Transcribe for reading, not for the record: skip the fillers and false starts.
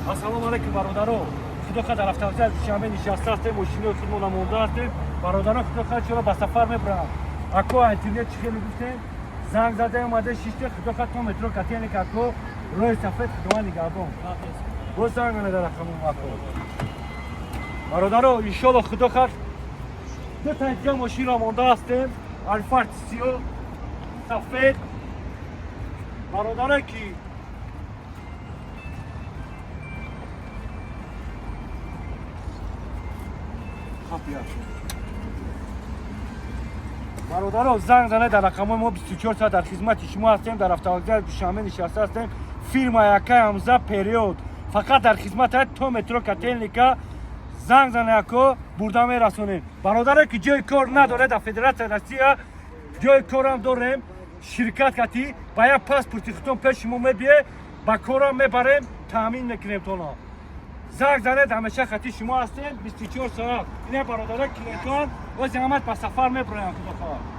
Ассалому алайкум, бародаро. Худо хоҳад, дар автовокзал Душанбе нишаста ҳастем, мошинои худмона монда ҳастем. Бародаро, худо хоҳад, чора ба сафар мебарам. Ако, интернет чӣ хеле гуфтем, занг задаем, омада шиште. Худо хоҳад, то метро Котельники, ако, роҳи сафед. Худованд нигаҳбон. Боз занг зане дар рақамон, ако. Бародаро, иншолло, худо хоҳад, ду та дига мошинро монда ҳастем, Альфард сиё сафед. Бародарое ки хафия, бародаро, занг занед дар рақамҳои мо, 24 соат дар хизмати шумо ҳастем. Дар автовокзали Душанбе нишаста ҳастем. Фирма якай Ҳамза период фақат дар хизмат ҳаст то метро Котельника. Занг зане, ако, бурда мерасонем. Бародаре ки ҷои кор надоред дар Федератсияи Россия, ҷои корам дорем, ширкат кати ба як паспорти худтон пеши мо мебие, ба корам мебарем, таъмин мекунем тона. Занг занед, ҳамеша хати шумо ҳастем 24 соат. Ина, бародаро, клиентон ози ҳамат ба сафар меброям, худо хоҳад.